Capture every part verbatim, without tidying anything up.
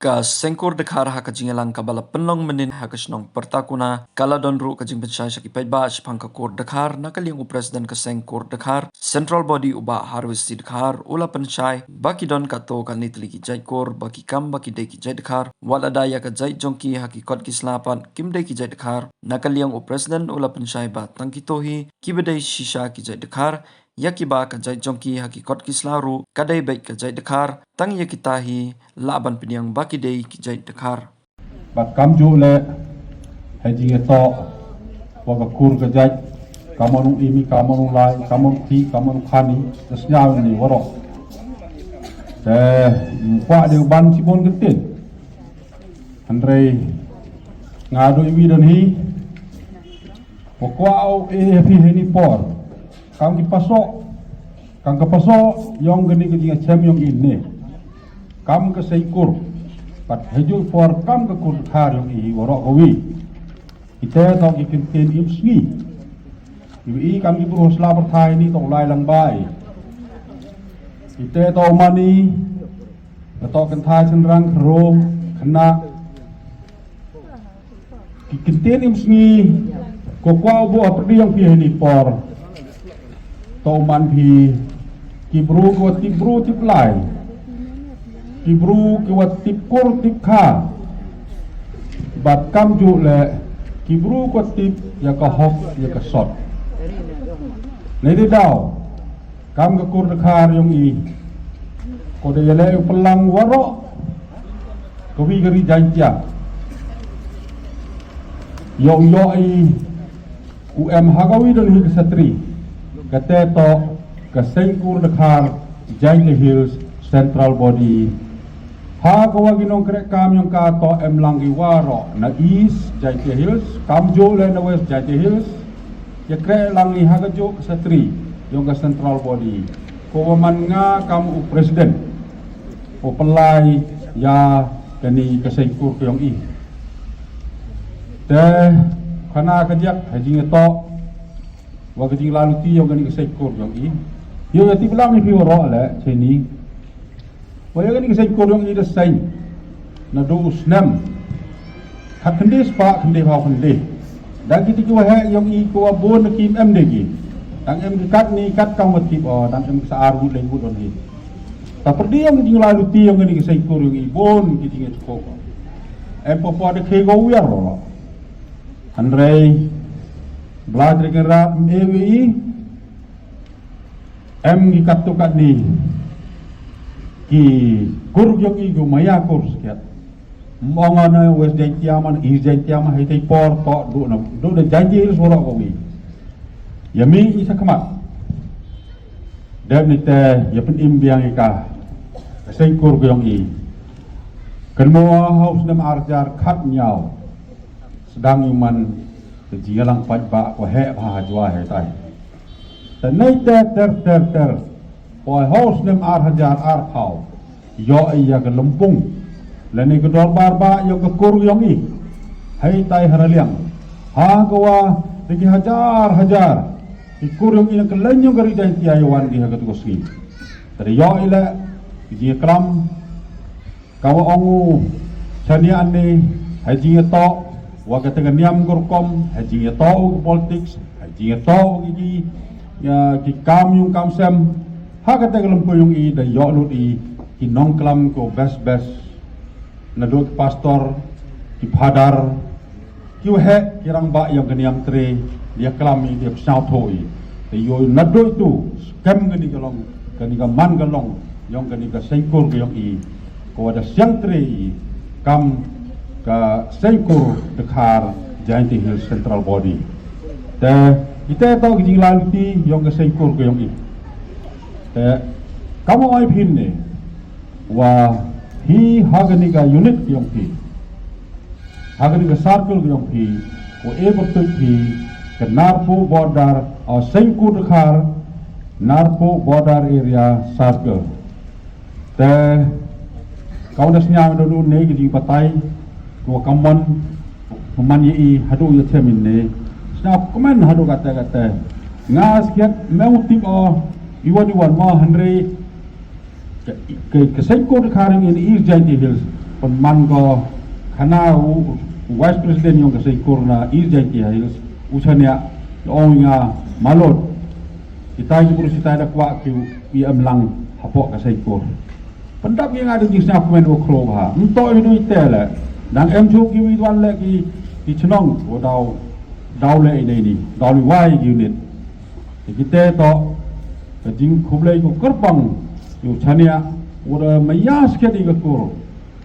Ka seng kur dkhar ha ka jingïalang kaba la pynlong mynnin ha ka shnong Pyrtakuna, ka la don ruh ka jingpynshai sha ki paidbah shaphang ka kur dkhar na ka liang u President ka seng kur dkhar Central Body u Bah Harvest Dkhar u la pynshai ba ki don katto katne tylli ki jait kur ba ki kam ba ki dei ki jait dkhar, wat lada ïa ka jait jong ki ha ki kot ki sla pat kim dei ki jait dkhar. Na ka liang u President u la pynshai ba tang kito hi kiba dei shisha ki jait dkhar, ïa kiba ka jait jong ki ha ki kot ki sla ruh ka dei beit ka jait dkhar, tang ïa kita hi lah ban pynïang ba ki dei ki jait dkhar. Bad kam ju leh ha jingïatoh wa ka kur ka jait, ka mon u imi, ka mon u lai, ka mon u khih, ka mon u khani, da sñiaw ni waroh. Te kwah de ban chibon ka tin. Hynrei nga du iwi don hi. Wa kwah u e phi heni por. Kam ki paso. Kam ka paso yong kani ka jingachem yong i ne. Kam ka seikur. Pat heju por kam ka kur dkhar yong i waroh kawi. Ite to ki kintin im sngi. Iwi i kam ki bru sla pyrthai ni to lai lang bai. Ite to mani. Ka to kynthai chynrang khro khna. Ki kyntien im sngi ko kwah u buh ha pyrdi yong phi ha ini por. To man phi ki bru ki wa tip bru tip lai. Ki bru ki wa tip kur tip kha. Bad kam ju le ki bru ki wa tip ya ka hok ya ka sot. Nei di daw. Kam ka kur dkhar yong i. Ko da yale u pelang waroh. Ka wi ka ri Jaintia. Yong yo i u em ha ka wi don hi ka satri. Ka te to ka seng kur dkhar Jaintia Hills Central Body. Ha ka wa ki nongkreh kam yong ka to em lang ki waroh na East Jaintia Hills, kam ju le na West Jaintia Hills, ya kreh lang ni ha ka ju ka satri yong ka Central Body. Ko wa man nga kam u president, u pelai ya kani ka seng kur ka yong i. Te khana ka jak ha jingïatoh wa ka jinglaluti yong kani ka seng kur ka yong i. Yo ya ti blang ni phi waroh le cheni. Wa ya kani ka seng kur yong i da seng. Na du u snem. Khat khynde spah khynde phaw khynde. Da ki ti ki wa he yong i ko wa bun na ki em de ki. Dang em ki kat ni kat kam wa tip o dang em ki sa ar wut leng wut on hi. Ta pyrdi yong ki jinglaluti yong kani ka seng kur yong i bun ki jingïathuh ko. Em po po da khie ko wiar ro. Hynrei bla jrek rat em e wi i. Em ngi kat tu kat ni ki kur yong i gu maya kur sket. Mong ana West Jaintia man, East Jaintia man, hei tei por to du na du na Jaintia Hills waroh ko wi. Ya mi i sa khmat. Dem ni te ya pen im biang i ka. Seng kur yong i. Kan mo haus nem arjar khat nyaw. Sedang i man ke jingïalang paidbah ko he bha jua he tai. Te nei ter ter ter ter. Poi haus nem ar hajar ar phaw. Yo iya ke lempung. Leni ke dorbar ba yo ke kur yong i. Hei tai haraliang. Ha kawa deki hajar hajar. Ki kur yong i nang ke lenyong ke ri Jaintia i wan ki ha ke tukus ki. Tadi yo i le. Ki jingklam. Kawa ong u chania ne ha jingïatoh wa kata ka niam ka rukom ha jingïatoh ka politics ha jingïatoh ki ki ya ki kam yung kam sem ha kata ka lempung yung i da yoh lut i ki nongklam ko best best na dok pastor ki phadar Ki waheh ki rangbah yong ka niam tre, ïa klam i ïa psngaw tho i. Te ïoh na doi tu skem kani ka long, kani ka man ka long yong kani ka sengkur ka yong i. Ko wada siang tre i kam ka sengkur Dkhar Jaintia Hills Central Body. Te ite to ki jinglaluti yong ka sengkur ka yong i. Te kam oi phin ne wa hi ha kani ka unit ka yong phi. Ha kani ka circle ka yong phi, ko e pyrtuit phi, ka Narpuh border, o sengkur Dkhar, Narpuh border area circle. Te ka wada sñiaw da du ne ki jingbatai, ko ka mon, ko man ye i hadu ya themin ne. Sñiaw ko man hadu kata kata. Nga skiat me u tip o iwan iwan mo hynrei Ka, ka, ka sengkur Dkhar in East Jaintia Hills. Man ko khana u Vice President yong ka Seikur na East Jaintia Hills, u Chania, ong nga malot. Kita ki bru sita da kwah ki u em lang hapoh ka Seikur. Pyndap ki nga dang jing sngap kmen u khro ha. Mto yu dui te le. Dang em chu ki wi wan le ki ki chnong u dau dau le ine ni. Dau li wai ki unit. Kita to ka jing khublei ko kerbang yu Chania u da maya sket i ka kur.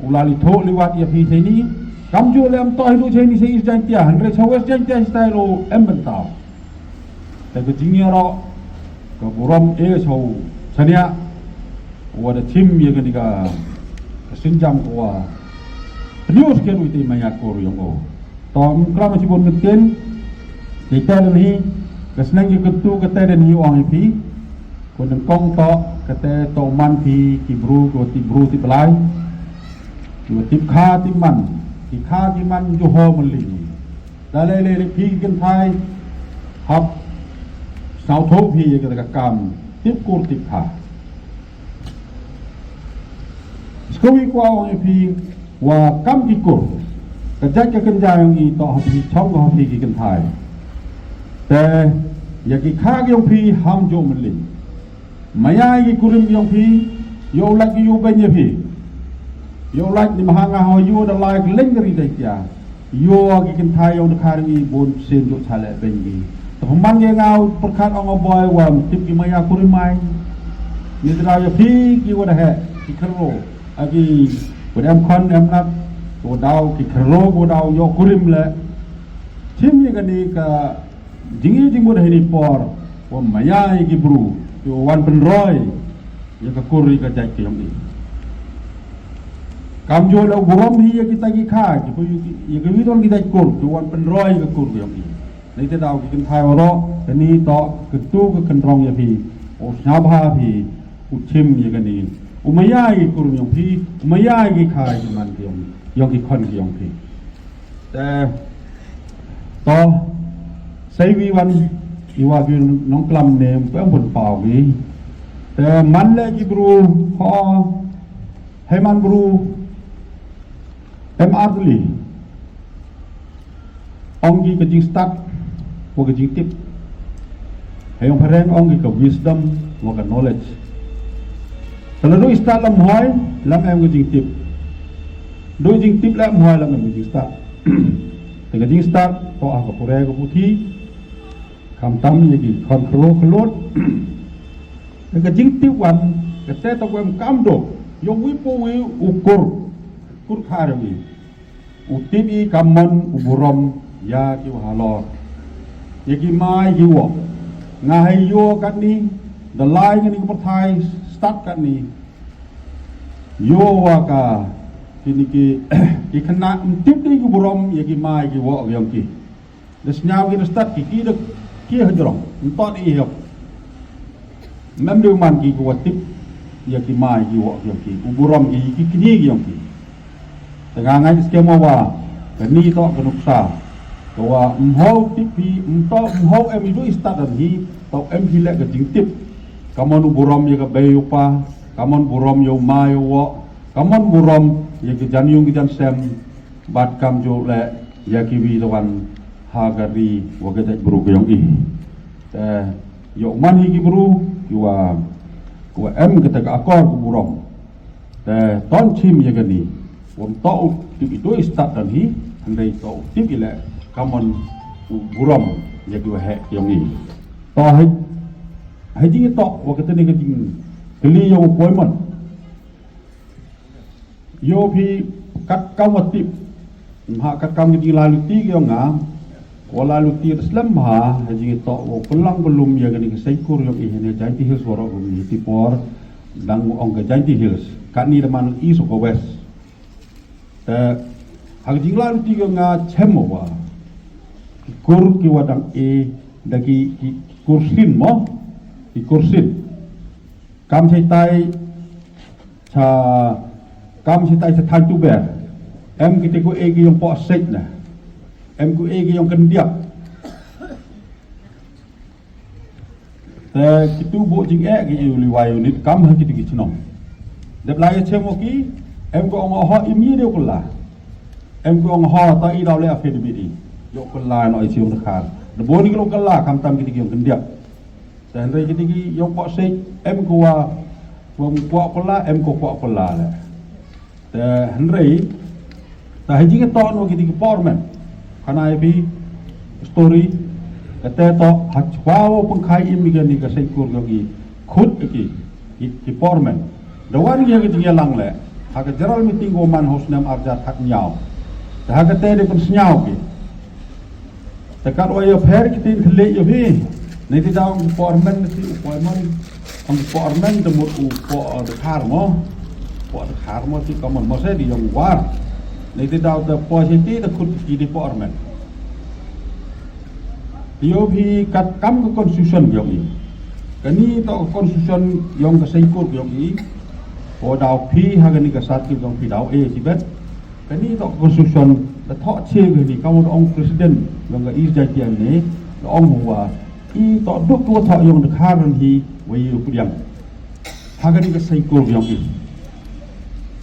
U la li thoh li wat ïa phi shane. Kam ju lem toh hi lu shane sha East Jaintia, hynrei sha West Jaintia sha tai lu em bynta. Te ka jingïaroh ka burom e sha u Chania. Wa da chim ïa kane ka ka sinjam ko wa. Pynïoh sha kane u te maya kur yong o. To ngam klam shibun kyntien. Te te lem hi ka sneng ïa kyntu ka te den hi ong hi phi. Ko nyngkong to kata to man phi ki bru ko ti bru ti Blai. Ki wa tip kha tip man, ki kha ki man ju ho mali. Da lei lei phi ki kynthai hap sngewthuh phi ïa ka kam tip kur tip kha. Sku wi kwah ong ïa phi wa kam ki kur ka jait ka kynja yong i to ha phi chong ha phi ki kynthai. Te ïa ki kha ki yong phi ham ju mali. Maya ïa ki kurim yong phi, ïoh lait ki ïoh beiñ ïa phi. Ïoh lait ni maha nga ho ïoh da lai ki leng ri dei tia. Ïoh ki kynthai ïoh da khar ngi bun sien ïoh chale beiñ ngi. Te pynban ngi nga u pyrkhat ong o boi wa tip ki maya kurim mai. Ni te daw ïa phi ki wa da he ki kyrro. A ki wa da em khon em nat, wa daw ki kyrro wa daw ïoh kurim le. Chim ïa kani ka Jingi jingmut ha ini por wa maya ïa ki bru ki wa wan pynroi ïa ka kur ïa ka jait ka yong i. Kam ju la u burom hi ïa kita ki kha ki pu ïa ki wi don ki jait kur ki wan pynroi ïa ka kur ka yong i. Nei te daw ki kynthai waroh kani to kyntu ka kynrong ïa phi. U sngewbha phi u chim ïa kani u maya ïa ki kur yong phi u maya ïa ki kha ïa ki man ki yong yong ki khon ki yong phi. Te to sei wi wan i wa ki nongklam ne pem bun pau wi. Te man le ki bru ho hei man bru em artli ong ki ka jingstad wa ka jingtip. Hei ong phareng ong ki ka wisdom wa ka knowledge. Te la du i stad lam hoi lam em ka jingtip. Du i jingtip lam hoi lam em ka jingstad. Te ka jingstad to ah ka pure ka puthi. Kam tam ïa ki khon khro khlot. Te ka jingtip wan ka te to em kam do. Yong wi pu wi u kur kur khar wi. U tip i kam mon u burom ïa ki wa halor. Ïa ki mai ki wok. Nga hei ïoh katni da lai ngani ka pyrthai stad katni. Ïoh wa ka kini ki ki khynnah ym tip di ki burom ïa ki mai ki wok yong ki. Da sñiaw ki da stad ki ki da ki hajrong. Ntot i hiok. Mem de man ki ko wa tip ïa ki mai ki wok yong ki. U burom ki ki kini ki yong ki. Te nga ngai skem wa kani to ka nuksa. Ko wa mhau tip hi mto mhau em i du i stad dan hi to em hi le ka jingtip. Kamon u burom ïa ka bei u pa, kamon burom ïa u mai u wok, kamon burom ïa ki jan yung ki jan sem. Bad kam ju le ïa ki wi da wan ha ka ri wa ka jait bru ka yong i. Te ïoh man hi ki bru ki wa ki wa em kata ka akor ka burom. Te ton chim ïa kani wam to u tip i doi stad dan hi hynrei to u tip i le kamon u burom ïa ki wa he yong i. To hai hai jing to wa kata ni ka jing kali yong u poi man. Ïoh phi kat kam wa tip. Mha kat kam ki jing la luti ki yong nga. Wa la luti da slem mha ha jing to wa pelang belum ïa kani ka saikur yong i hene Jaintia Hills waroh rum i ti por dang ong ka Jaintia Hills. Kani da man i so ka west. Te ha ka jing la luti ki yong nga chem wa ki kur ki wa dang i da ki ki kursin mo ki kursin. Kam chai tai cha kam chai tai cha thang tu ber. Em kiti ku e ki yong po sek na. Em ku e ki yong kendiak. Te kitu bu jing e ki e uli wai unit kam ha kitu ki chnong. Dep lai chem ki Em ko ong ho im ye de u kylla. Em ko ong ho ta i daw le affidavit i. Ïoh kylla noh i shu ïong dkhar. Da bun ki long kylla khamtam ki dei ki ïong khyndiat. Te hynrei ki dei ki ïong pohseit em ko wa kwah kylla em ko kwah kylla le. Te hynrei ta ha jingïatoh noh ki dei ki por men. Khana ïa phi story kata to ha chwa wa pynkhai im ïa kane ka saikur ïong i khut ki ki, ki por men. Da wan ïa ka jingïalang le ha ka general meeting ko man ha u snem arjar khat ñiaw. Te ha kata de pynsñiaw ki. Te kat wa ïa pher ki tin thylliej ïa phi. Ni ti daw u por men ti u por men. Ang por men te mut u por dkhar mo. Por dkhar mo ti ka mon mo se di ïong war. Ni ti daw te por si ti te khut ki di por men. Ïoh phi kat kam ka constitution ïong i. Kani to ka constitution ïong ka saikur ïong i. Ko daw phi ha kani ka sat ki ïong phi daw e tibet. Kani to ka constitution da thoh che kani ka ong president ïong ka East Jaintia ne da ong wa i to duk ko thoh ïong dkhar hi wa i u pdiang. Ha kani ka saikur ïong i.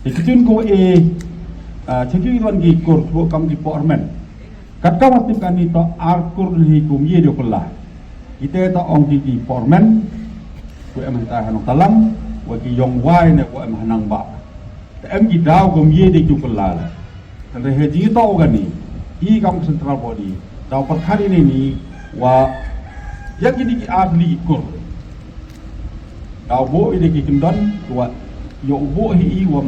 Te ki tun ko e, ah, cheki ron ki kur ko kam ki por men. Kat ka wat tip kani to ar kur hi kum ye de kylla. Ite to ong ki ki por men. Ko em ta hanong talang, wa ki ïong wai ne ko em hanang ba. Te em ki daw kum ye de kylla. Te he ji to kani. I kam central body. Daw perkara ini ni wa ya ki di ki ar li kur. Daw bo i de ki kyndon wa yo bo hi i wa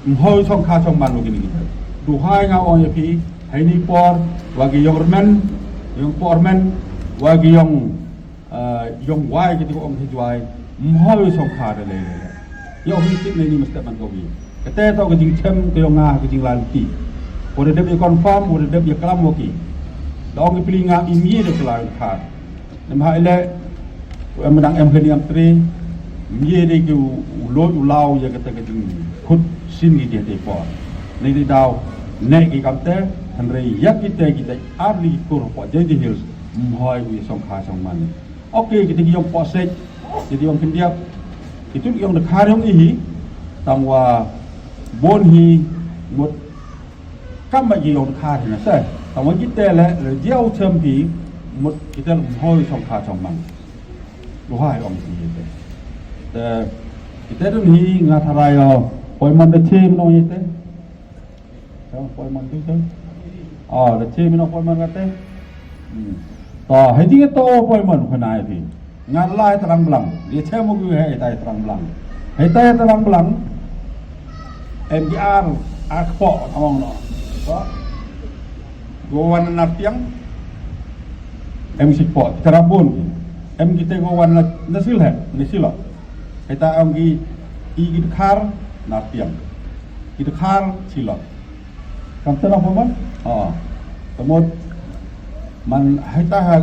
mhoi song kha song man wa ki ni ki. Du hai nga ong ya phi hai ni por wa ki ïong rmen ïong por men wa ki ïong, eh, ïong wai ki ti ko ong hi juai mhoi song kha de le. Yo hi ti ni ni mesti man ko wi. Kata to ka jingchem ka ïong nga ka jinglan ti. Wa da dep ya confirm wa da dep ya klam wa ki. Da ong ki pli nga im ye de kla kha. Namar hai le em dang em khani am tre ye de ki u lot u law ya kata ka jing khut sin ki de te por. Ni de daw ne ki kam te hynrei ya ki te ki te ar li kur po Jaintia Hills mhoi u song kha song man. Okay ki te ki ïong po sek ki te ïong khyndiat ki tu ki ïong dkhar ïong i hi tang wa bon hi mut Kam ma ji ïong dkhar hi na se. Tang wa ji te le le jiaw chem phi mut ki te mhoi song kha song man. Lu hai ong si te. Te ki te dun hi nga tharai o poi man da chem no ye te. Tang poi man tu te. O da chem no poi man ka te. Hmm. To hai ji to poi man khana ai phi. Ngat lai Trang Blang. Ye chem u gu hai tai Trang Blang. Hai tai Trang Blang. Em ki ar ar kpo among no. Ko. Go wan na tiang. Em si kpo. Tarabun. Em ki te go wan na na sil hai. Na silo. Hai tai em ki i ki dkhar na tiang. Ki dkhar silo. Kam tena pun man? Ha. Temut man hai ta ha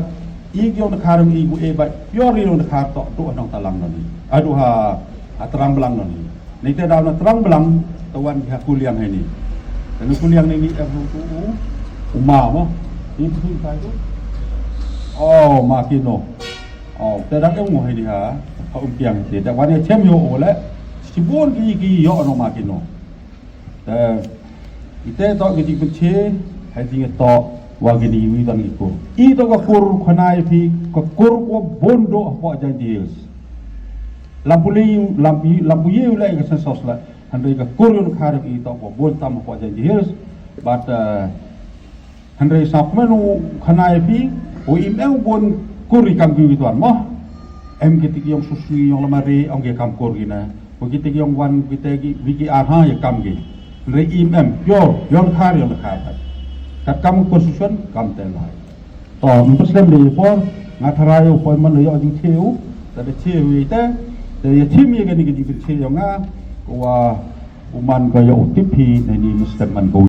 i giong de kharum i gu e ba pior i giong de khar tok tu ha nong talang nani. Aduh ha ha Trang Blang nani. Ni te daw na Trang Blang te wan ha Kuliang hai ni. Te na Kuliang ni ni eh tu u u ma mo. Ni tu kai tu. Oh, ma kino. Oh, te dang em mo hai ni ha. Ha um piang te da wan ya chem yo o le. Sibun ki ki yo no ma kino. Te ite to ki jingpynche hai jingtoh wa ki ni wi dang i kur. I to ka kur khana i phi ka kur ko bondo hapo Jaintia Hills. Lampu le lampu lampu ye u le ka census la hynrei ka kur yun khar i to ko bon tam hapo Jaintia Hills. But uh, Hynrei sap menu khana i phi u im em bun kur i kam ki wi tuan mo. Em ki tik yong susu yong lamari ong ki kam kur ki na. U ki tik yong wan ki te ki wi ki ar ha ya kam ki. Hynrei im em yo yong khar yong khar. Kat kam constitution kam te lai. To mpeslem de por nga tharai u poi man yo jing cheu. Ta de cheu i te. Te ya chim ya kani ki jing cheu nga. Wa u man ka yo u tip hi ne ni mesti man ko.